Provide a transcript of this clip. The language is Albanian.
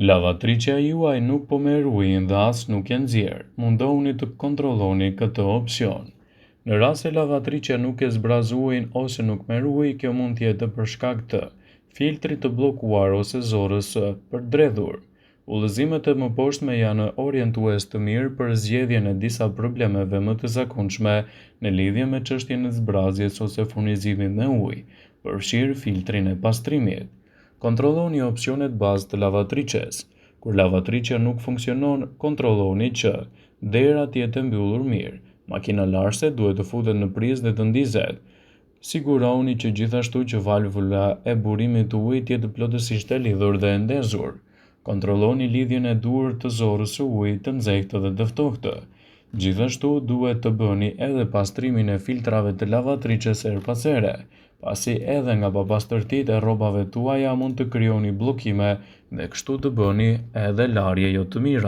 Lavatriçja juaj nuk po merr ujin dhe as nuk e nxjerr. Mundohuni të kontrolloni këtë opsion. Në rast se lavatriçja nuk e zbraz ujin ose nuk merr ujë, kjo mund të jetë për shkak të filtrit të bllokuar ose zorrës së përdredhur. Udhëzimet e mëposhtme janë orientues të mirë për zgjedhjen e disa problemeve më të zakonshme në lidhje me çështjen e zbrazjes ose furnizimit me ujë, përfshirë filtrin e pastrimit. Kontrolloni opsionet bazë të lavatriçes. Kur lavatriçja nuk funksionon, kontrolloni që dera të jetë e mbyllur mirë. Makina larëse duhet të futet në prizë dhe të ndizet. Sigurohuni që gjithashtu që valvula e burimit të ujit të jetë plotësisht e lidhur dhe e ndezur. Kontrolloni lidhjen e duhur të zorrës së ujit të nxehtë dhe të ftohtë. Gjithashtu duhet të bëni edhe pastrimin e filtrave të lavatriçes herë pas here, pasi edhe nga papastërtitë e rrobave tuaja mund të krijoni bllokime dhe kështu të bëni edhe larje jo të mira.